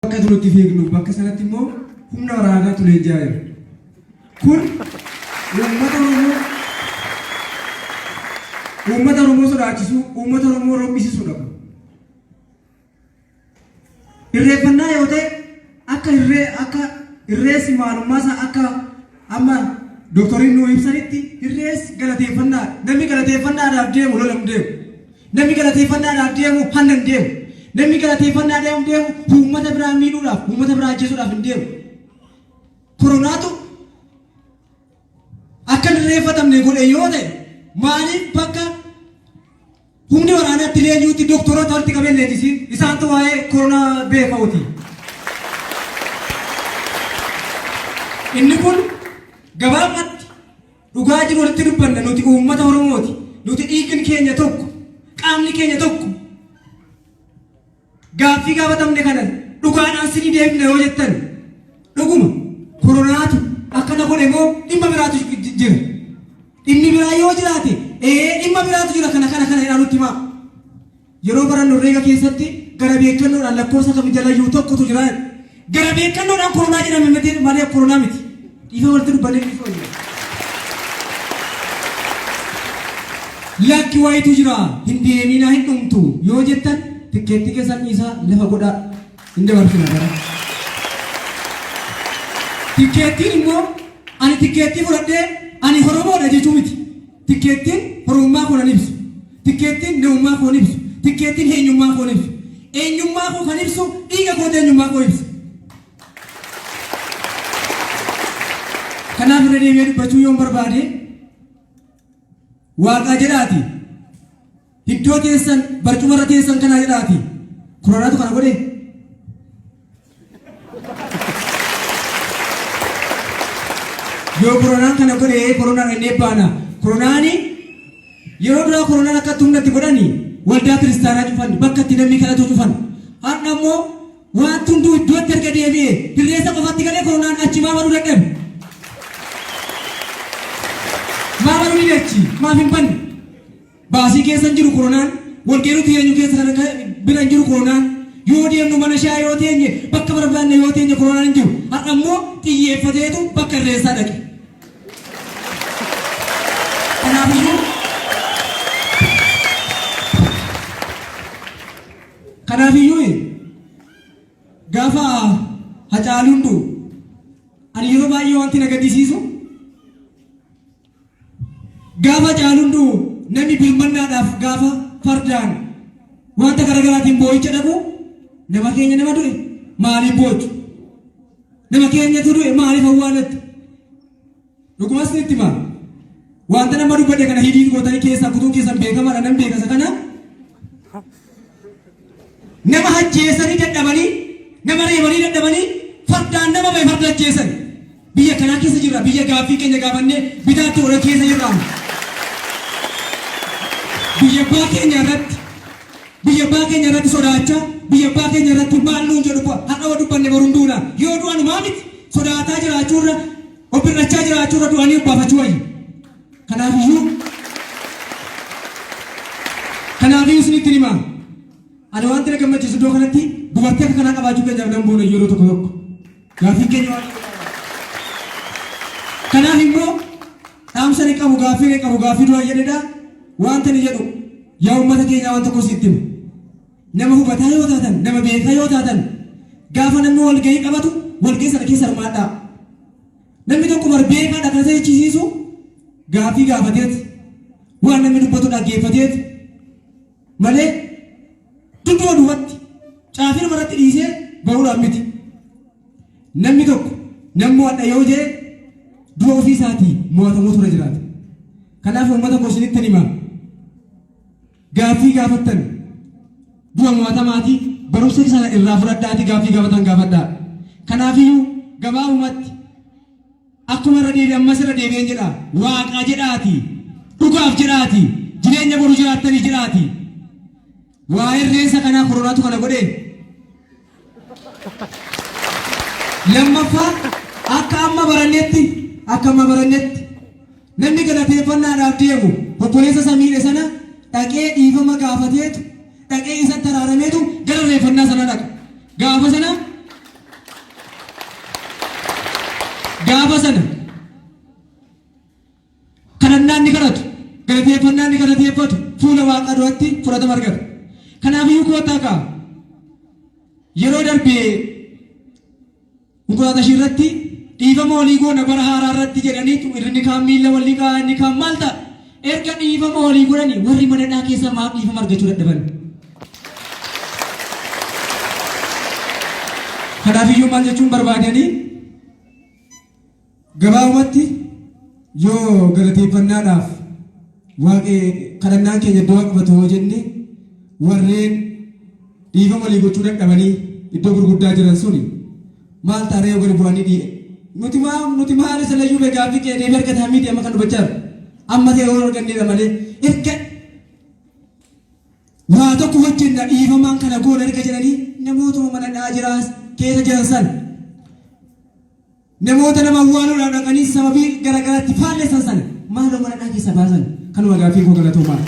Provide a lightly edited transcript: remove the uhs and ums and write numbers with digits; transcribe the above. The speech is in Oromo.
Bakka nuti fiignu bakka sanatti immoo humna waraanaatu leenji'aa jira. Kun uummata Oromoo uummata Oromoo sodaachisuu, uummata Oromoo roqqisiisuudha kun. Irreeffannaa yoo ta'e akka irree akka irreessi maalummaa isaa akka amma doktoriin nuu ibsanitti irreessi galateeffannaa namni galateeffannaadhaaf deemu lola hin deemu. Namni galateeffannaadhaaf deemu hanna hin deemu. Namni galateeffannaadhaaf deemu uummata biraa miidhuudhaaf uummata biraa ajjeesuudhaaf hin deemu. Koronaatu akka hin irreeffatamne godhe yoo ta'e maaliif bakka humni waraanaatti leenji'utti doktoroota walitti qabee leenjisiin isaantu waa'ee koronaa beekauti. Inni kun gabaabumatti dhugaa jiru walitti dubbanna nuti uummata Oromooti. Nuti dhiigni keenya tokko, qaamni keenya tokko. Gaaffii gaafatamne kana dhugaadhaan sinii deebifna yoo jettan dhuguma koronaatu akkana godhe moo dhimma biraatu jira. Dhimmi biraa yoo jiraate ee dhimma biraatu jira kana kana kana jedhaa nutti himaa. Yeroo barannu herreega keessatti gara beekannoodhaan lakkoofsa kam jalayyuu tokkotu jira. Gara beekannoodhaan koronaa jedhame miti malee koronaa miti. Dhiifa walitti dubbannee dhiifa wayya. Lakki wayitu jira hin deeminaa hin dhumtu yoo jettan tikkeettii keessan dhiisaa lafa godhaa hin dabarsina gara. Tikkeettiin immoo ani tikkeettii fudhadhee ani Oromoodha jechuu miti. Tikkeettiin Oromummaa koo nan ibsu. Tikkeettiin namummaa koo hin ibsu. Tikkeettiin eenyummaa koo hin ibsu. Eenyummaa koo kan ibsu dhiiga kootu eenyummaa koo ibsa. Kanaaf irra deebi'ee dubbachuu yoon barbaade Waaqaa jedhaati iddoo teessan barcuma irra teessan kanaa jedhaati koronaatu kana godhe. Yoo koronaan kana godhe koronaan inni baana. Koronaani yeroo duraa koronaan akka humna itti godhani waldaa kiristaanaa cufan bakka itti namni kadhatu cufan. Har'a immoo wanti hunduu iddootti erga deebi'e hirreessa qofatti galee koronaan achi maa baruu dadhabe. Maa baruu ni achi maaf hin banne. Baasii keessa hin jiru koronaan, walgahii nuti eenyu keessa kana bira hin jiru koronaan, yoo deemnu mana shaayii yoo teenye, bakka barbaanne yoo teenye koronaan hin jiru. Har'a immoo xiyyeeffateetu bakka irreessaa dhaqe. Kanaafiyyuu Kanaafiyyuu gaafa Hacaaluun du'u ani yeroo baay'ee wanti na gaddisiisu Gaafa Hacaaluun du'u namni birmannaadhaaf gaafa fardaan wanta garaagaraatiin boo'icha dhaqu nama keenya nama du'e maaliif boochu? Nama keenyatu du'e maaliif awwaalattu? Dhugumas itti hima. Wanta nama dubbadhe kana hidhii gootanii keessaa kutuun keessan beekamaadha nan beeka isa kana. Nama ajjeesanii dadhabanii, nama reebanii dadhabanii, fardaan nama bahe farda ajjeesan. Biyya kanaa keessa jirra. Biyya gaaffii keenya gaafannee bitaatti godhan keessa jirra. Biyya abbaa keenya irratti biyya abbaa keenya irratti sodaachaa, biyya abbaa keenya irratti maal nuun jedhu har'a yoo dubbanne boru hin duuna. Yoo du'an maa miti sodaataa jiraachuurra ofirrachaa jiraachuurra du'anii obbaafachuu wayya. Kanaafiyyuu kanaafiyyuu isinitti hima. Ani wanti na gammachiisu iddoo kanatti dubartii akka kanaa qabaachuu keenyaaf nan boona yeroo tokko tokko. Gaaffiin keenya waan Kanaaf immoo dhaamsa ni qabu gaaffii ni qabu gaaffii duraa jedhedha. Wanta ni jedhu yaa uummata keenyaa waan tokko sitti himu. Nama hubataa yoo taatan nama beekaa yoo taatan gaafa namni walgahii qabatu walgahii sana keessa hirmaadhaa. Namni tokko bar beekaadha kan isa jechisiisu gaaffii gaafateet waan namni dubbatu dhaggeeffateet malee dudduba duubatti caafii namarratti dhiisee bahuudhaan miti. Namni tokko nan mo'adha yoo jedhe du'a ofii isaatii mo'atamuu tura jiraata. Kanaaf uummata koo isinitti hima. Gaaffii gaafattan du'a mo'atamaatii barumsa sana irraa fudhadhaatii gaaffii gaafatan gaafadhaa. Kanaafiyyuu gabaabumatti akkuma irra deebi'e ammas irra deebi'een jedha waaqaa jedhaati dhugaaf jedhaati jireenya boru jiraattanii jedhaati. Waa'ee irreensa kanaa koronaatu kana godhee. Lammaffaa akka amma barannetti akka amma barannetti namni galateeffannaadhaaf deemu obboleessa isa miidhe sana dhaqee dhiifama gaafateetu dhaqee isatti araarameetu gara irreeffannaa sana dhaqa. Gaafa sana Gaafa sana kadhannaan ni kadhatu, galateeffannaan ni galateeffatu, fuula Waaqaa duratti fudhatama argata. Kanaafiyyuu koottaa ka'a. Yeroo darbe konkolaataa ishii irratti dhiifama walii goona bara haaraa irratti jedhaniitu inni kaan miilla walii ka'a, inni kaan maal ta'a? Erga dhiifama walii godhanii warri mana hidhaa keessa maaf dhiifama argachuu dadhaban? Kanaafiyyuu maal jechuun barbaadanii gabaabumatti yoo galateeffannaadhaaf waaqee kadhannaan keenya iddoo qabatu yoo jenne, warreen dhiifama walii gochuu dadhabanii iddoo gurguddaa jiran suni maal taaree yoo gadi bu'anii dhiye nuti maa nuti maal isa layyuu bee gaaffii kee deebii argataa miti. Amma kan dubbachaa jiru amma ta'e yoo arganneedha malee, erga waa tokko hojjenna, dhiifamaan kana goona erga jedhanii, namootuma mana dhaa jiraas keessa jiran san, namoota nama awwaaluudhaaf dhaqanii sababii garaagaraatti faallessan sana maaloo mana dhaa keessa baasan. Kanuma gaaffii koo, galatoomaa.